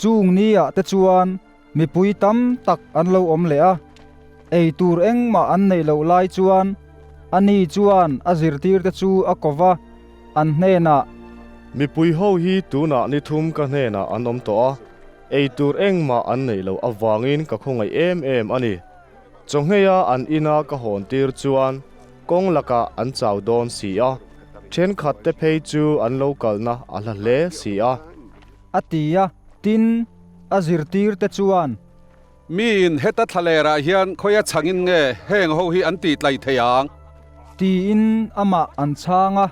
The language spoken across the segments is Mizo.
Chung ni ah te chuan mipui tam tak an lo awm leh a, ei tur engmah an neih loh lai chuan ani chuan a zirtirte chu a ko va, an hnenah. Mipui ho hi tunah ni thum ka hnenah an awm tawh a, ei tur engmah an neih loh avangin ka khawngaih em em a ni. Chawngheia an ina ka hawn tir chuan kawng lakah an chau dawn si a, thenkhat te phei chu an lo kalna a hla hle si a. A ti a, tin, a zirtirte chuan. Miin heta thlalerah hian khawia chhangin nge heng ho hi an tihtlai thei ang? Tiin amah an chhang a,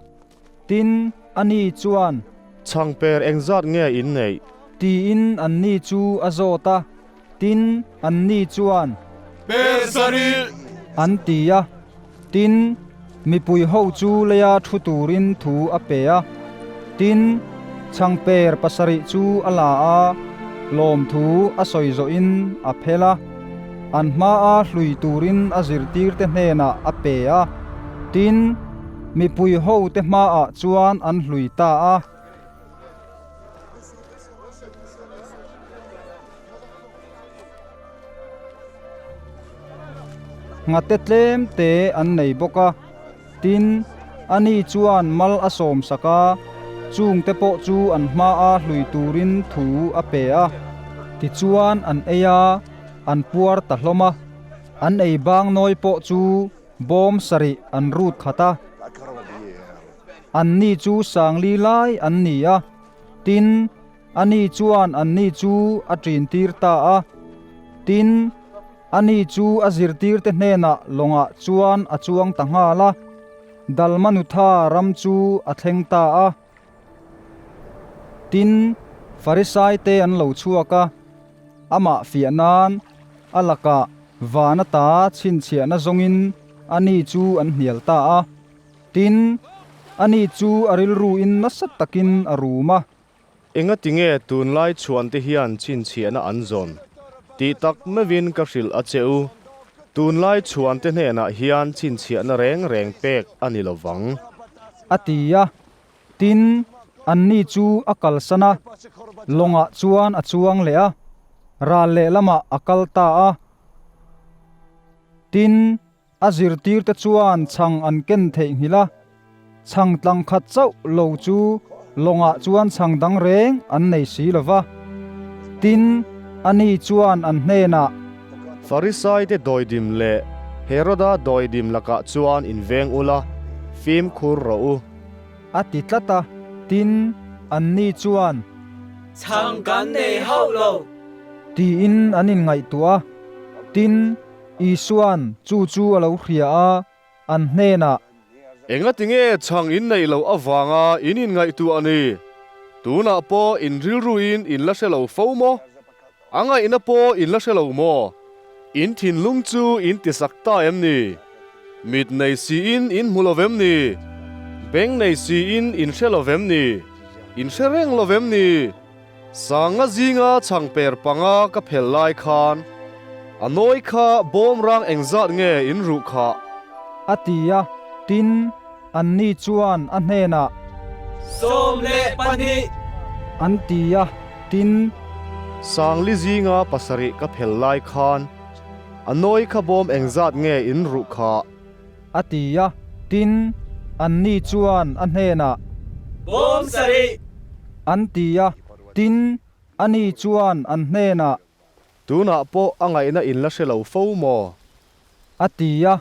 tin, ani chuan. Chhangper engzat nge in neih? Tiin anni chu a zawt a, tin, anni chuan. Per sarih! An ti a, tin, mipui ho chu leia thu turin thu a pe a. Tin, chhangper pasarih chu a la a, lawmthu a sawi zawhin a phel a, an hmaa hlui turin a zirtirte hnenah a pe a. Tin, mipui hote hmaah chuan an hlui ta a. Nghate tlem te an nei bawk a, tin, ani chuan mal a sawm sak a, chungte pawh chu an hmaa hlui turin thu a pe a. Tichuan an ei a, an puar ta hlawm a, an ei bang nawi pawh chu bawm sarih an rut khat a. Anni chu sangli lai an ni a, tin, ani chuan anni chu a ṭintir ta a. Tin, ani chu a zirtirte hnenah lawngah chuan a chuang ta nghal a, Dalmanutha ram chu a thleng ta a. Tin, Farisaite an lo chhuak a, amah fiah nan a lakah van ata chhinchhiahna zawngin ani chu an hnial ta a. Tin, ani chu a rilruin nasa takin a rum a. Engati nge tunlai chhuante hian chhinchhiahna an zawn? Tih tak meuhin ka hrilh a che u. Tunlai chhuante hnenah hian chhinchhiahna reng reng pek a ni lo vang. A ti a. Tin, anni chu a kalsan a, lawngah chuan a chuang leh a, ral lehlamah a kal ta a. Tin, A zirtirte chuan chhang an ken theihnghilh a, chhang tlang khat chauh lo chu lawngah chuan chhang dang reng an nei si lo va. Tin, ani chuan an hnenah. Farisaite dawidim leh Heroda dawidim lakah chuan inveng ula, fimkhur rawh u. A ti tlat a, tin, anni chuan. Chhang kan nei hauh lo. Tiin an inngaihtuah a, tin, Isua'n chu chu a lo hria a, an hnenah. Engati nge chhang in neih loh avanga in inngaihtuah a ni? Tunah pawh in rilruin in la hre lo fo maw? A ngaihna pawh in la hre lo maw? In thinlung chu in tisak ta em ni? Mit nei siin in hmu lo vem ni? Beng nei siin in hre lo vem ni? In hre reng lo vem ni? Sanga zinga chhangper panga ka phel lai khan a nawi kha bawm rang engzat nge in ruh khah? A ti a, tin, anni chuan a hnenah. 12. An ti a, tin. Sangli zinga pasarih ka phel lai khan a nawi kha bawm engzat nge in ruh khah? A ti a, tin, anni chuan a hnenah. Bawm sarih! An ti a, tin, ani chuan an hnenah. Tunah pawh a ngaihna in la hre lo fo maw? A ti a.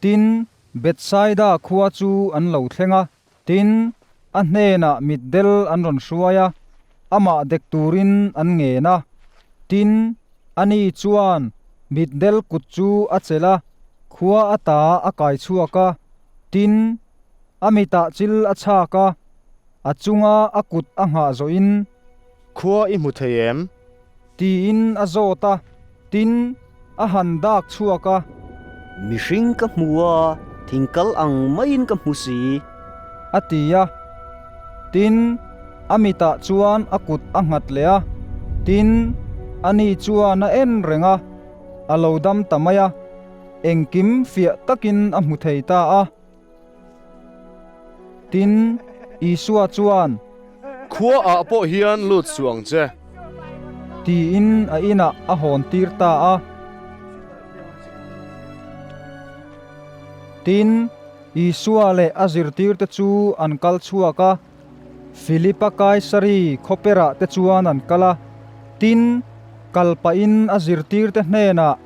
Tin, Bethsaida khua chu an lo thleng a, tin, a hnenah mitdel an rawn hruai a, amah dek turin an ngen a. Tin, ani chuan mitdel kut chu a chelh a, khua ata a kai chhuak a, tin, a mitah chil a chhak a, a chunga a kut a nghah zawhin. Khua i hmu thei em? Tiin a zawt a, tin, a han dak chhuak a. Mihring ka hmu a, thingkal ang maiin ka hmu si. A ti a. Tin, a mitah chuan a kut a nghat leh a, tin, ani chuan a en reng a, a lo dam ta mai a, engkim fiah takin a hmu thei ta a. Tin, Isua chuan, Khuaah pawh hian lut suh ang che. Tiin a inah a hawn tir ta a. Tin, Isua leh a zirtirte chu an kal chhuak a. Filipa Kaisari khawperah te chuan an kal a, tin, kal pahin a zirtirte hnenah,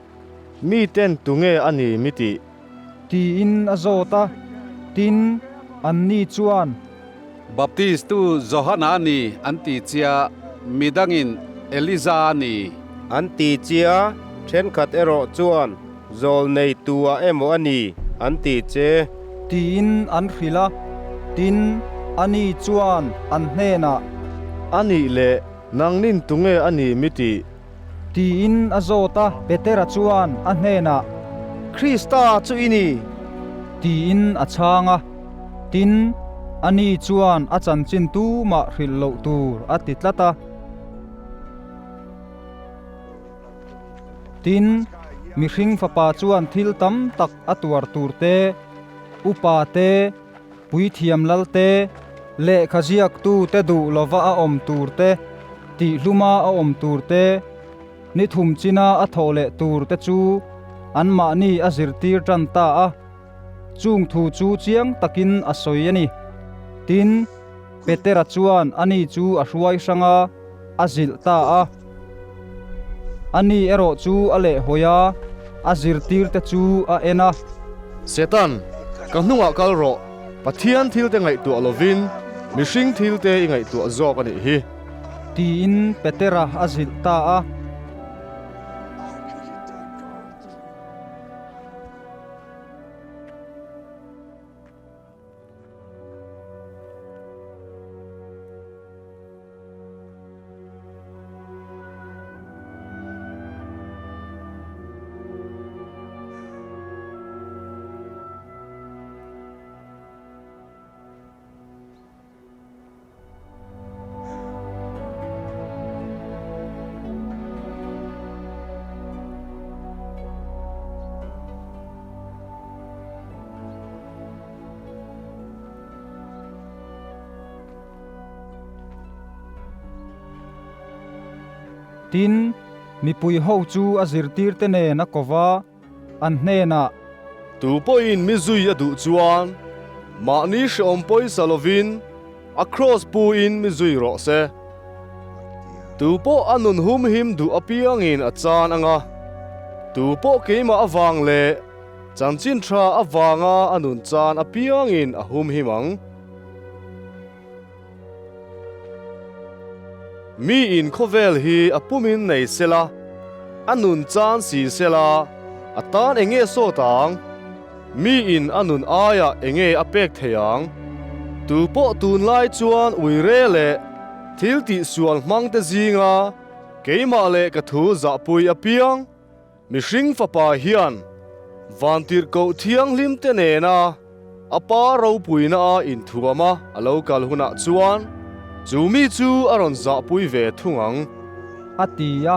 Miten tunge a ni mi tih? Tiin a zawt a, tin, anni chuan, Baptistu Johana a ni an ti chia, midangin Eliza a ni. An ti chia, thenkhat erawh chuan Zawlnei tua emaw a ni an ti che. Tiin an hrilh a, tin, ani chuan an hnenah. A nih leh nangnin tunge a ni mi tih? Tiin a zawt a, Petera chuan a hnenah. Krista chu i ni. Tiin a chhang a, tin, ani chuan a chanchin tumah hrilh loh tur a ti tlat a. Tin, mihring fapa chuan thil tam tak a tuar tur te, upa te, puithiam lal te, lehkha ziaktu te duh lova a awm tur te, tihhluma a awm tur te, ni thum china a thawh leh tur te chu anmahni a zirtir tan ta a. Chung thu chu chiang takin a sawi a ni. Tin, Petera chuan ani chu a hruai hrang a, a zilh ta a. Ani erawh chu a lehhawi a, a zirtirte chu a en a. Satan, ka hnungah kal rawh, Pathian thilte ngaihtuah lovin mihring thilte i ngaihtuah zawk a nih hi. Tiin Petera a zilh ta a. Tin, mipui ho chu a zirtirte nen a ko va, an hnenah. Tu pawhin mi zui a duh chuan mahni hrehawm pawisa lovin a kraws puin mi zui rawh se. Tu pawh a nun humhim duh apiangin a chan ang a, tu pawh keimah avang leh Chanchin tha avanga a nun chan apiangin a humhim ang. Mi in khawvel hi a pumin nei sela, a nun chan si sela, a tan eng nge sawt ang? Mi in a nun aiah eng nge a pek thei ang? Tu pawh tunlai chuan uire leh thil tihsual hmangte zinga keimah leh ka thu zahpui apiang. Mihring Fapa hian Vantirhkoh Thianghlimte nena a Pa ropuina a inthuam a a lo kal hunah chuan chu mi chu a rawn zahpui ve thung ang. A ti a.